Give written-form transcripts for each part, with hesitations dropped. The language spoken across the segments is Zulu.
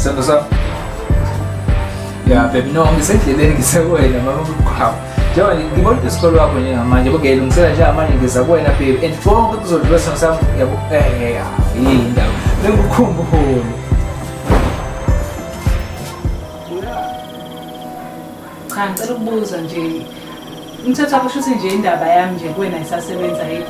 Sithando sami. Ya baby no ngisendleleni ngisekuwena mama mkhwabo. Njengoba ngibona isikole wakho njengamanje bokuyilungisela njengamanje ngiza kuwena baby and konke kuzodlula sithando sami yabo yini indaba. Bengikukhumbula. Cha ngicela ukubuza nje umthetho wakho shuthi nje indaba yami nje kuwena isasebenza yini?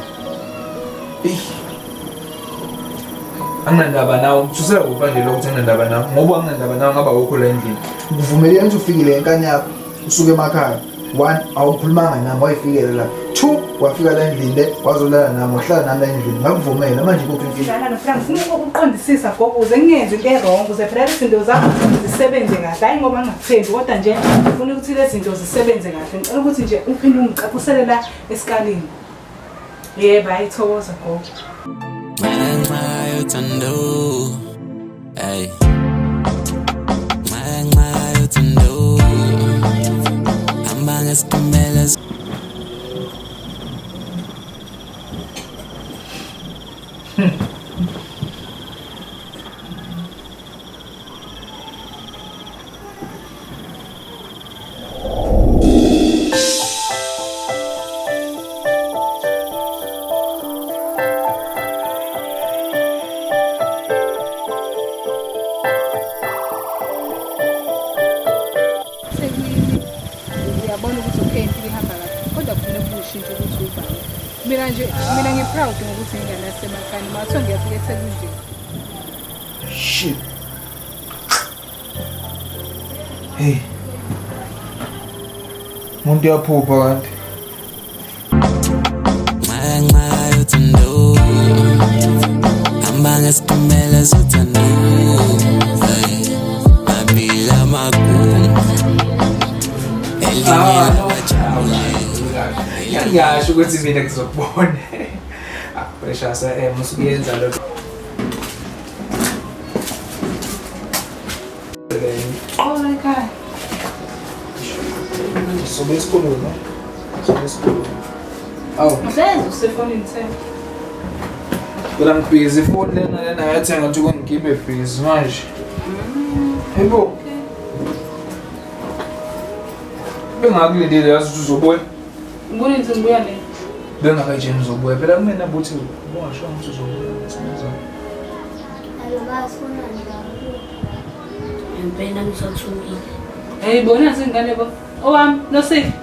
Anginandaba nawe, uthusela kuphi manje lokho ukuthi anginandaba nawe? Ngoba anginandaba nawe ngaba awukho la endlini. Ngivumelene ukuthi ufikile enkani yakho usuke emakhaya. One, awukhulumanga nami wayifikela la. Two, wafika la endlini le wazolala nami wahlala nami la endlini. Ngakuvumela manje kuphi inkinga? Dlala nofika ngifuna ukuqondisisa gogo ukuze ngingenzi into e-wrong ukuze phela lezi zinto zakho zisebenze kahle. Hhayi ngoba ngingakuthembi kodwa nje ngifuna ukuthi lezi zinto zisebenze kahle. Ngicela ukuthi nje uphinde ungicacisele la esikalini. Yebo, hhayi thokoza gogo. Ngenxa yothando, ey. Ngenxa yothando, hamba ngesitimela. Thekwini uyabona ukuthi okay impilo ihamba kahle kodwa kufuneka ushintshe ukuthi ubani. Mina nje mina ngi-proud ngokuthi ngingane yasemakhaya noma kuthiwa ngiyafika eThekwini nje. Shit. Hey. Umuntu uyaphupha kanti. Ngenxa yothando, hamba ngesitimela sothando, ey. Mabili amagumbi, elinye Ah, no. labajabule. Ngiyasho ukuthi mina ngizokubona. Ah, precious musukuyenza lokho. Xola ekhaya. Sobe esikolweni, no? Sobe esikolweni. Awu, Usenze usefonini Themba. phela ngibhizi ifoni lena lena yathenga ukuthi kungigibe bhizi manje. Yebo. Bengakulindile yazi ukuthi uzobuya. Ngibona ukuthi ngibuya nini. Bengakayitsheni uzobuya. Phela kumina buthi ungasho ukuthi uzobuya. Simenza. Impela ngisathukile. Hey bona zingane bo. Owami Nosihle.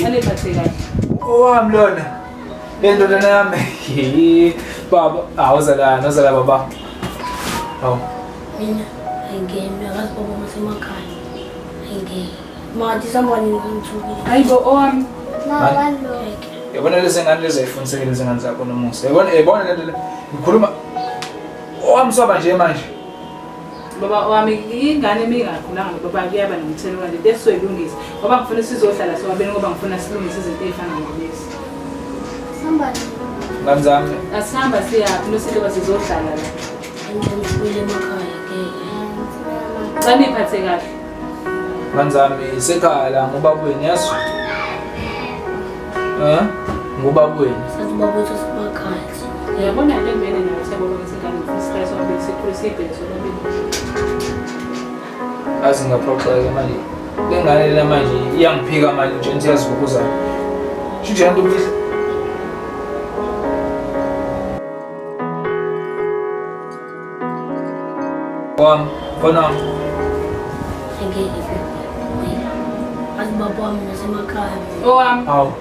Aniphathe kahle. Owami lona. Le ndodana yami. Baba, awuza la, awuza la baba. Awu. Mina ayingeni akazi baba wasemakhaya. Ayingeni. Manje sambani ngithukile. Hayibo owami. Yabona lezi ngane lezi ayifundisekile lezi ngane zakho nomusa. Yabona yabona lento le. Ngikhuluma owami soba nje manje. Baba wami ingane mingakhulanga baba kuyaba nomthelela nje esizoyilungisa ngoba ngifuna sizohlala sobabili ngoba ngifuna silungise izinto ey'fana nalezi. Ngane zami. Asihamba siyaphi Nosihle ba sizohlala la. Ngibuyele emakhaya ngeke. Cela niphathe kahle. Ngane zami isekhaya la ngoba kuwena yazi. Eh? Ngoba kuwena. Sathi baba wethu wasemakhaya. Uyabona into engibene nayo Themba ngoba izingane ngifuna sihlale sobabili sikhule siyibheke sobabili. Azi ngaphoxeka manje. Le ngane lena manje iyangiphika manje nje ngithi yazi ukuzayo. Shuthi yanto ukuthi Wami, mfana wami. Angeke. Azi baba wami nasemakhaya. Owami. Awu.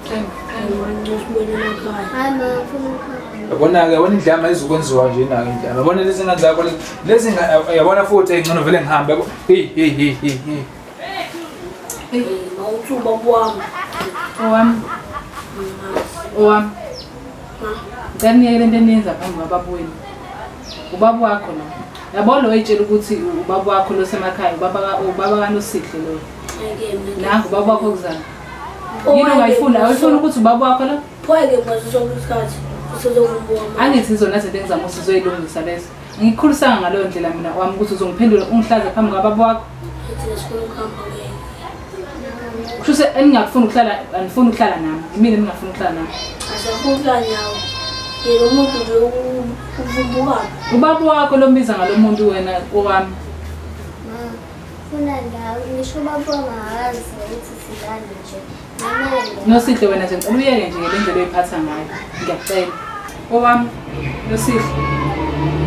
Themba. Ngibuyele emakhaya. Yabona-ke yabona indlama izokwenziwa nje nayo indlama. Yabona lezi ngane zakho lezi lezi yabona futhi engcono vele ngihambe yabo. Hey hey hey hey hey. Hey, mawuthi ubaba wami. Owami. Owami. Ngicela niyeke lento eniyenza phambi kwababa wenu. Ubaba wakho lo. Yabo lo oyitshela ukuthi ubaba wakho lo semakhaya ubaba kaNosihle lo. Angeke mina. Nangu ubaba wakho kuzana. Yini ongayifuni? Awuyifuni ukuthi ubaba wakho lo? Pho-ke ngaso sonke isikhathi usezokubona. Angithi izona zinto engizama ukuthi uzoyilungisa lezo. Ngikukhulisanga ngaleyo ndlela mina wami ukuthi uzongiphendula ungihlaze phambi kwababa wakho. Thina sifuna ukuhamba ngeke. Kusho ukuthi eningakufuni ukuhlala anifuni ukuhlala nami. Imina eningafuni ukuhlala nami. Asifuni ukuhlala nawe. Yena umuntu nje uvumbuka Ubaba. Ubaba wakho lombiza ngalo muntu wena owami. Ma, funa ndawo ngisho ubaba wangazi ukuthi silale nje. Nosihle wena nje ngicela uyeke nje ngale ndlela oyiphatha ngayo. Ngiyacela. Owami Nosihle.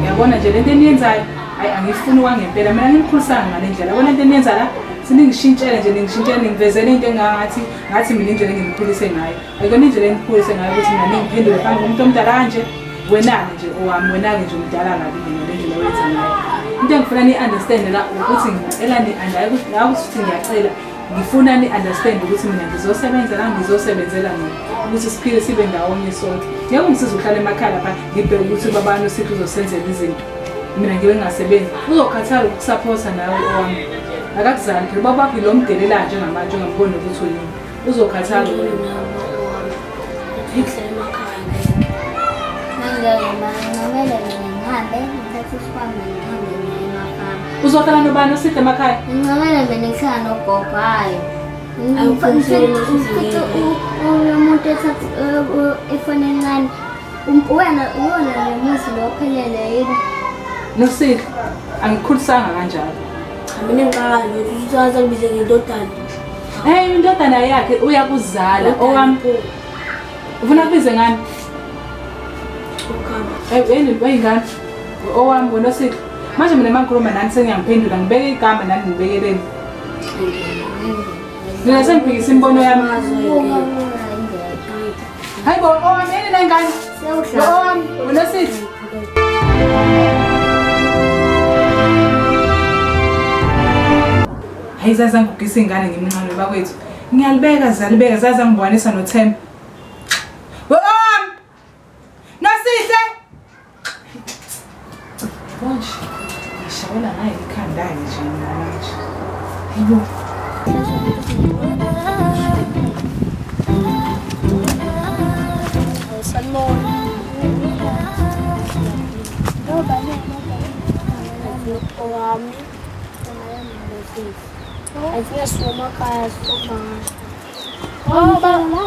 Uyabona nje lento eniyenzayo, hayi angifuni kwangempela. Mina ngimkhulisanga ngale ndlela. Yabona into eniyenza la? Seningishintshele nje ningishintshele ningivezele into engangathi ngathi mina indlela engimkhulise ngayo. Ayikona indlela engikhulise ngayo ukuthi mina ningiphendule phambi komuntu omdala kanje. Wena-ke nje owami, wena-ke nje umdala kabi mina le ndlela oyenza ngayo. Into engifuna ni-understand la ukuthi ngicela ni-understand ngiyacela ngifuna ni-understand ukuthi mina ngizosebenza la ngizosebenzela mina ukuthi siphile sibe ndawonye sonke. Ngeke ungisize uhlale emakhaya lapha ngibheke ukuthi ubabani usithi uzosenzela izinto mina ngibe ngingasebenzi. Uzokhathala ukukusaphotha nawe owami. Akakuzali phela ubaba wakho ilo mdelelayo njengamanje ungamboni ukuthi uyini. Uzokhathala wena. Ngihlala emakhaya ngeke. Ngeke ma, ngicela mina ngihambe ngithathe isikhwama ngihambe ngiye emafamu. Uzohlala nobani usihle emakhaya? Ngicela mina ngihlala nogogo hayi. Awuphumseli Ngifice umuntu ethatha ifoni encane. Wena uwona lo muzi lo ophelele yini? Nosihle, angikukhulisanga kanjalo. Cha mina ngicabanga nje ukuthi uthatha kubize ngendodana. Hey, indodana yakhe uyakuzala owami. Ufuna kubize ngani? Ukuhamba. Hey, yini weyingane? Owami wena Nosihle. Manje mina mangikhuluma nani sengiyangiphendula ngibeke igama nani ngibekeleni. Mina sengiphikisa imibono yami. Buka buka ingekho. Hayi bo, owami yini le ngane? Sewudlala. Owami wena Nosihle. Hayi zaze ngigugisa ingane ngimncane bakwethu. Ngiyalibeka zalibeka zaze ngibonisa noThemba. Owami! Nosihle! Manje ngishawela ngayo ikhanda nje mina manje. Hayibo. Sanibona. Owami. Ayifuna siwomakhaya sokubanga. Oh, baba.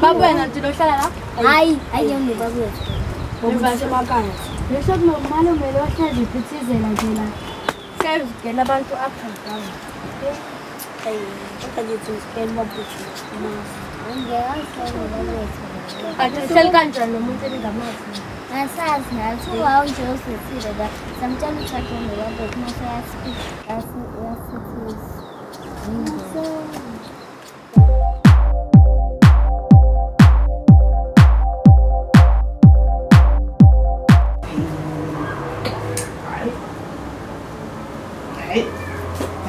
Baba wena nti lohlala la? Hayi, hayi yona ubaba wethu. Ngivase emakhaya. Leso kunomalume lo ohlezi iphithizela nje la. Siyazigela abantu up and down. Hayi, kodwa nje thina babuthu. Angeke ubaba wethu. Ati uhleli kanjani nomuntu eningamazi? Asazi nathi wawu nje usethile la. Samtshela ukuthi akhe ubaba wethu mase uyasithisa. Hayi.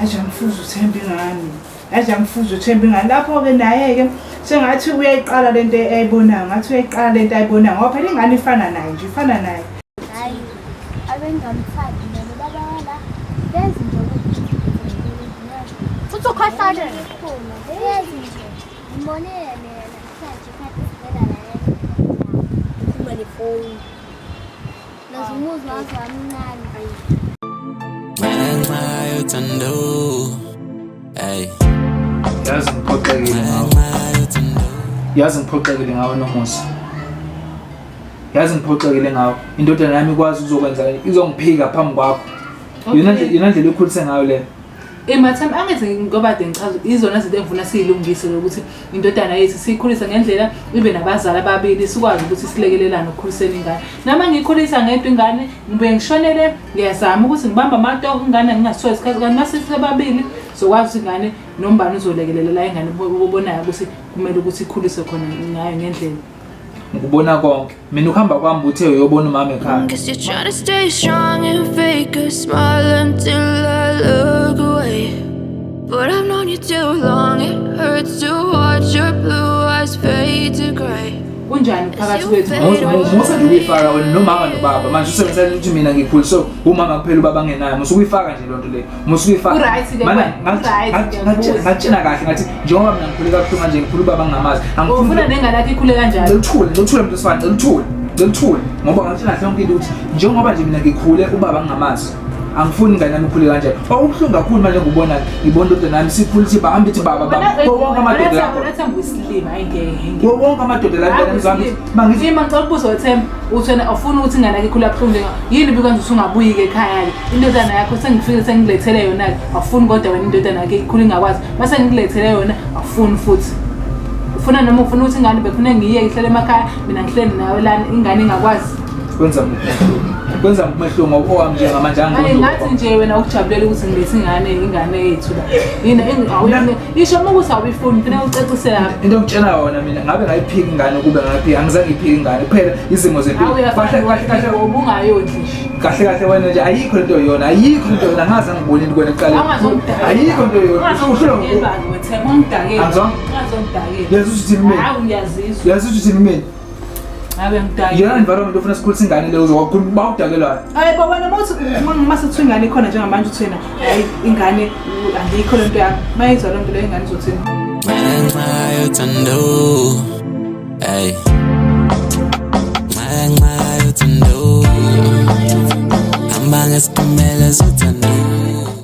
Yaje amfuza uThemba ingane. Yaje amfuza uThemba ingane. Lapho-ke naye-ke sengathi uyayiqala lento ayibonayo, ngathi uyayiqala lento ayibonayo ngoba phela ingane ifana naye nje, ifana naye. Hayi, abengamthandi mina baba wala. Benzi nje ukuthi Futhi ukhohlakele. Benzi nje. Ngibonile mina namhlanje kade sivela la. Uma nefoni. Lazumuzi waze wamncane. Ngenxa yothando. Hey. Yazi ngiphoxekile ngawe. Ngenxa yothando. Yazi ngiphoxekile ngawe Nomusa. Yazi ngiphoxekile ngawe. Indodana yami ikwazi ukuzokwenza izongiphika phambi kwakho. Yona nje yona ndlela ekhulise ngayo le. Mathemba angithi ngoba de ngichaza izona zinto engifuna siyilungise lokuthi indodana yethu siyikhulise ngendlela ibe nabazali ababili sikwazi ukuthi silekelelane ukukhuliseni ingane. Noma ngiyikhulisa ngedwa ingane ngibuye ngishonele ngiyazama ukuthi ngibambe amatoko ingane ngingasitholi isikhathi kanti mase sibabili sokwazi ukuthi ingane nombani uzolekelela la ingane obonayo ukuthi kumele ukuthi ikhuliswe khona ngayo ngendlela. Ngikubona konke. Mina ukuhamba kwami uthe uyobona umama ekhaya. Guess you're trying to stay strong and fake a smile until I look away. But I've known you too long, it hurts to watch your blue eyes fade to gray. Kunjani phakathi kwethu? Musa nje ukuyifaka wena nomama nobaba. Manje usebenzisa ukuthi mina ngikhuliswe umama kuphela ubaba ngenayo. Musa ukuyifaka nje lonto leyo. Musa ukuyifaka. Ku-right ke Mana wena, ku-right ke, ngiyabuza. ngatshena kahle ngathi njengoba mina ngikhule kabuhlungu kanje ngikhule ubaba ngingamazi. Ufuna nengane yakho ikhule kanjani? Ngicela uthule mntu wesifazane, ngicela uthule. Ngicela uthule ngoba ngatshena kahle yonke into ukuthi njengoba nje mina ngikhule ubaba ngingamazi. Angifuni ingane yami ikhule kanjalo. Okubuhlungu kakhulu manje ngubona ngibona indoda nami sikhule sithi bahambe ithi baba baba. Wonke amadoda lapho. Wena uyisilima ayingeke. Wonke amadoda la ingane zami mangithi Ima ngicela ukubuza wethemba uthi wena awufuni ukuthi ingane yakho ikhule kabuhlungu njenga yini bikwenza ukuthi ungabuyi-ke ekhaya-ke indodana yakho sengifike sengilethele yona-ke awufuni kodwa wena indodana yakho ikhule ingakwazi mase ngilethele yona awufuni futhi ufuna noma ufuna ukuthi ingane bekufuneka ngiyeke ihlele emakhaya mina ngihleli nawe lana ingane ingakwazi kwenza kwenza umehluko ngoba owami njengamanje Hayi ngathi nje wena ukujabulela ukuthi ngilethe ingane ingane yethu la yini awuyini isho uma ukuthi awuyifuni kufuneka ucacise lapho into engitshela yona mina ngabe ngayiphika ingane kube ngayiphika angizange ngiyiphike ingane kuphela izimo zempilo kahle kahle kahle ubungayondli nje kahle kahle wena nje ayikho lento yona ayikho lento yona ngaze ngibonile kwena ekuqaleni ayikho lento yona ungidakela yazi ukuthi uthini mina hawu ngiyazizwa yazi ukuthi uthini mina Hayi ngidakela. Iyona environment ofuna sikhulisa ingane leyo uzokhuluma bawudakelwayo. Hayi bo wena mawuthi uma sekuthiwa ingane ikhona njengamanje uthi wena hayi ingane angiyikho lento yakho. Mayizwa lento leyo ingane izothini? Ngenxa yothando, ey. Ngenxa yothando, hamba ngesitimela sothando.